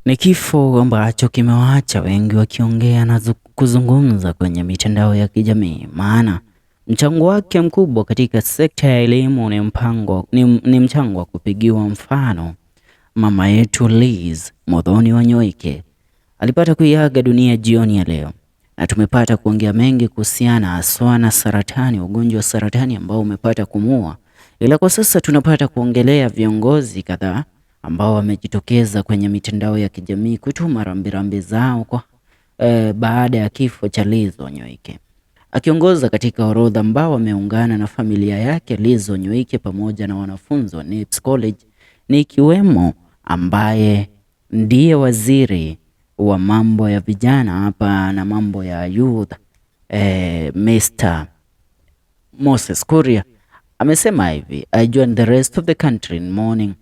Ni kifo ambacho kimewaacha wengi wakiongea na kuzungumza kwenye mitandao ya kijamii, maana mchango wake mkubwa katika sekta ya elimu ni mchango wa kupigiwa mfano. Mama yetu Liz Muthoni Wanyoike alipata kuiaga dunia jioni ya leo, na tumepata kuongea mengi kuhusiana haswa na saratani, ugonjwa wa saratani ambao umepata kumua, ila kwa sasa tunapata kuongelea viongozi kadhaa ambao wamejitokeza kwenye mitandao ya kijamii kutuma rambirambi zao kwa baada ya kifo cha Liz Wanyoike. Akiongoza katika orodha ambao wameungana na familia yake Liz Wanyoike pamoja na wanafunzi wa NIPS College ni ikiwemo ambaye ndiye waziri wa mambo ya vijana hapa na mambo ya youth, Mr. Moses Kuria amesema hivi: "I join the rest of the country in mourning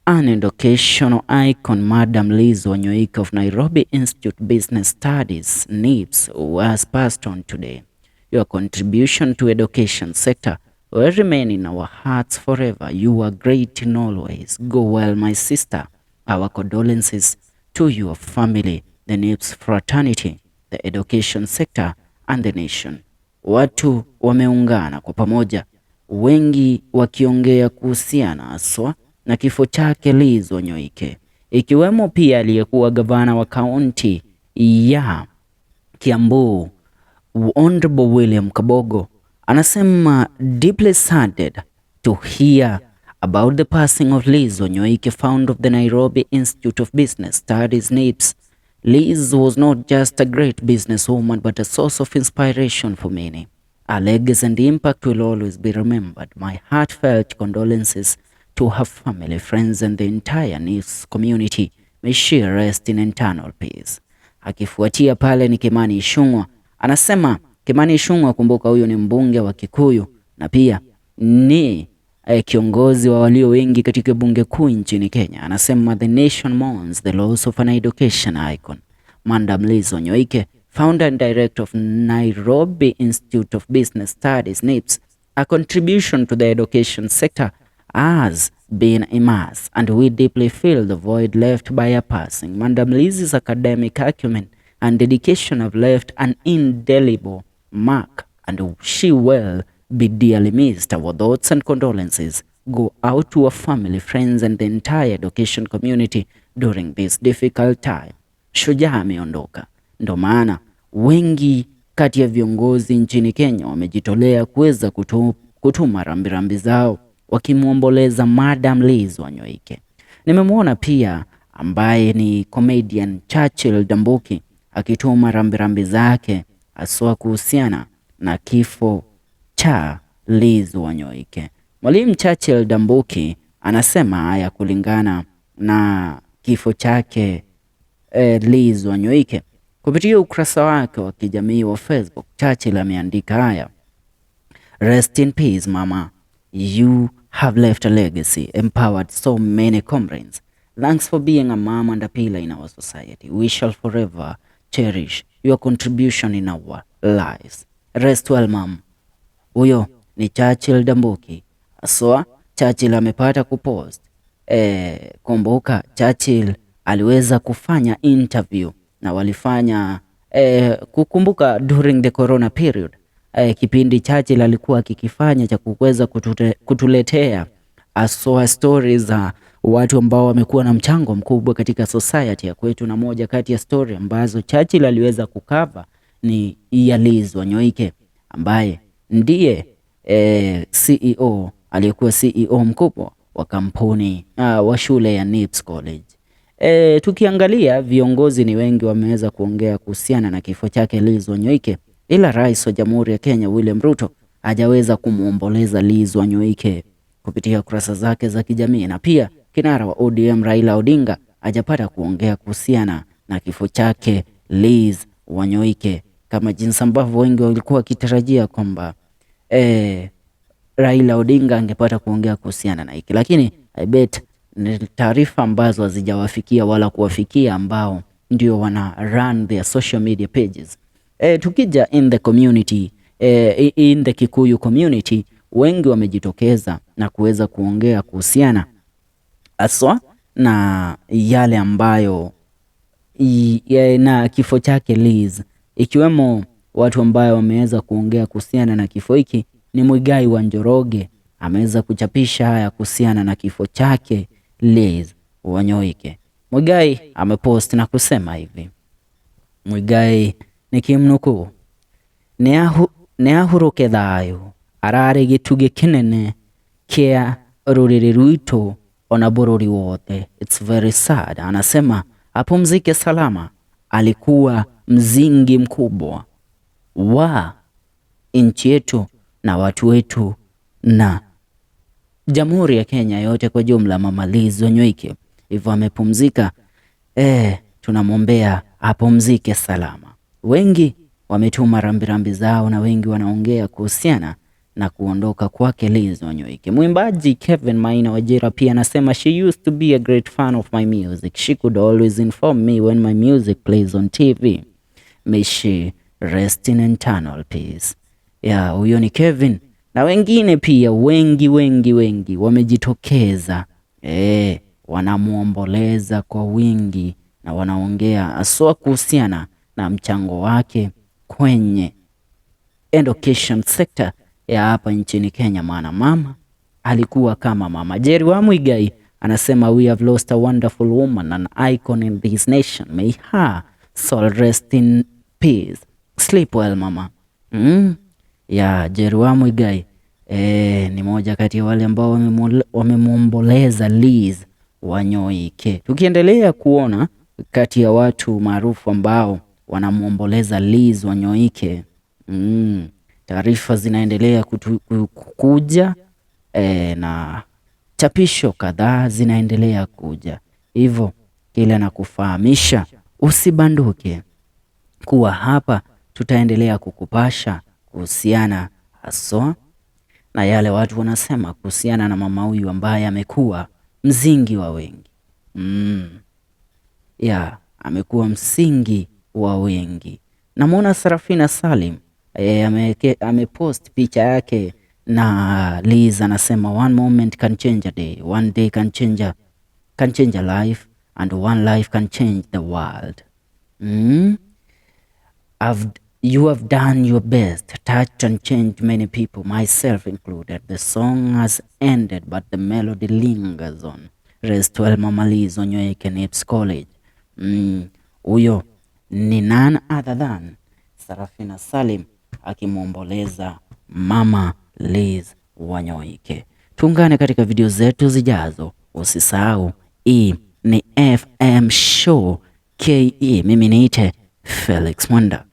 an educational icon, Madam Liz Wanyoike of Nairobi Institute Business Studies, NIBS, who has passed on today. Your contribution to education sector will remain in our hearts forever. You are great in all ways. Go well, my sister. Our condolences to your family, the NIBS fraternity, the education sector and the nation." Watu wameungana kwa pamoja, wengi wakiongea kuhusiana haswa na kifo chake Liz Wanyoike, ikiwemo pia aliyekuwa gavana wa kaunti ya Kiambu, Honorable William Kabogo, anasema, "Deeply saddened to hear about the passing of Liz Wanyoike, founder of the Nairobi Institute of Business Studies, NIBS. Liz was not just a great businesswoman but a source of inspiration for many. Her legacy and impact will always be remembered. My heartfelt condolences to her family, friends and the entire NIBS community. May she rest in eternal peace." Akifuatia pale ni Kimani Ichung'wah. Anasema Kimani Ichung'wah, kumbuka huyu ni mbunge wa Kikuyu na pia ni kiongozi wa walio wengi katika bunge kuu nchini Kenya. Anasema, "The nation mourns the loss of an education icon. Madam Liz Wanyoike, founder and director of Nairobi Institute of Business Studies, NIBS. Her contribution to the education sector has been immense, and we deeply feel the void left by her passing. Madam Liz's academic acumen and dedication have left an indelible mark, and she will be dearly missed. Our thoughts and condolences go out to her family, friends and the entire education community during this difficult time." Shujaa ameondoka, ndo maana wengi kati ya viongozi nchini Kenya wamejitolea kuweza kutuma rambirambi zao wakimwomboleza Madam Liz Wanyoike. Nimemwona pia ambaye ni comedian Churchill Ndambuki akituma rambirambi zake haswa kuhusiana na kifo cha Liz Wanyoike. Mwalimu Churchill Ndambuki anasema haya kulingana na kifo chake Liz Wanyoike. Kupitia ukurasa wake wa kijamii wa Facebook, Churchill ameandika haya: "Rest in peace, mama. You have left a legacy, empowered so many comrades. Thanks for being a mom and a pillar in our society. We shall forever cherish your contribution in our lives. Rest well, mom." Huyo ni Churchill Ndambuki. Aswa Churchill amepata kupost. Kumbuka Churchill aliweza kufanya interview na walifanya kukumbuka during the corona period, kipindi Churchill alikuwa akikifanya cha kuweza kutuletea aswa stories za watu ambao wamekuwa na mchango mkubwa katika society ya kwetu, na moja kati ya story ambazo Churchill aliweza kucover ni ya Liz Wanyoike ambaye ndiye CEO, aliyekuwa CEO mkubwa wa kampuni wa shule ya NIBS College. Tukiangalia viongozi ni wengi wameweza kuongea kuhusiana na kifo chake Liz Wanyoike, ila rais wa Jamhuri ya Kenya William Ruto hajaweza kumwomboleza Liz Wanyoike kupitia kurasa zake za kijamii, na pia kinara wa ODM Raila Odinga hajapata kuongea kuhusiana na kifo chake Liz Wanyoike kama jinsi ambavyo wengi walikuwa wakitarajia kwamba Raila Odinga angepata kuongea kuhusiana na hiki, lakini I bet ni taarifa ambazo hazijawafikia wala kuwafikia ambao ndio wana run their social media pages. Tukija in the community, in the Kikuyu community, wengi wamejitokeza na kuweza kuongea kuhusiana haswa na kifo chake Liz Wanyoike. na yale ambayo na kifo chake Liz, ikiwemo watu ambayo wameweza kuongea kuhusiana na kifo hiki ni Muigai wa Njoroge ameweza kuchapisha haya kuhusiana na kifo chake Liz Wanyoike. Muigai amepost na kusema hivi, Muigai nikimnukuu, nĩahurũke thayũ, ararĩ gĩtugĩ kĩnene kĩa rũrĩrĩ rwitũ ona bũrũri wothe. It's very sad. Anasema apumzike salama, alikuwa mzingi mkubwa wa nchi yetu na watu wetu na Jamhuri ya Kenya yote kwa jumla, Mama Liz Wanyoike. Hivyo amepumzika, tunamwombea apumzike salama. Wengi wametuma rambirambi zao na wengi wanaongea kuhusiana na kuondoka kwake Liz Wanyoike. Mwimbaji Kevin Maina Wajira pia anasema, "She used to be a great fan of my music. She could always inform me when my music plays on TV. May she rest in eternal peace." Ya, huyo ni Kevin na wengine pia wengi wengi wengi wamejitokeza, wanamuomboleza kwa wingi na wanaongea haswa kuhusiana na mchango wake kwenye education sector ya hapa nchini Kenya, maana mama alikuwa kama mama. Jerry wa Muigai anasema, "We have lost a wonderful woman, an icon in this nation. May her soul rest in peace. Sleep well, mama." Ya Jerry wa Muigai ni moja kati ya wale ambao wamemwomboleza Liz Wanyoike. Tukiendelea kuona kati ya watu maarufu ambao wanamwomboleza Liz Wanyoike, taarifa zinaendelea kuja na chapisho kadhaa zinaendelea kuja, hivyo kile na kufahamisha, usibanduke kuwa hapa, tutaendelea kukupasha kuhusiana haswa na yale watu wanasema kuhusiana na mama huyu ambaye amekuwa msingi wa wengi. Ya, amekuwa msingi wa wengi. Namwona Sarafina Salim amepost picha yake na Liz, anasema, "One moment can change a day, one day can change a life and one life can change the world. You have done your best, touched and changed many people, myself included. The song has ended, but the melody lingers on. Rest well, Mama Liz Wanyoike, KNIPS College." Huyo ni none other than Sarafina Salim akimwomboleza Mama Liz Wanyoike. Tuungane katika video zetu zijazo. Usisahau, hii ni FM Show KE. Mimi niite Felix Mwanda.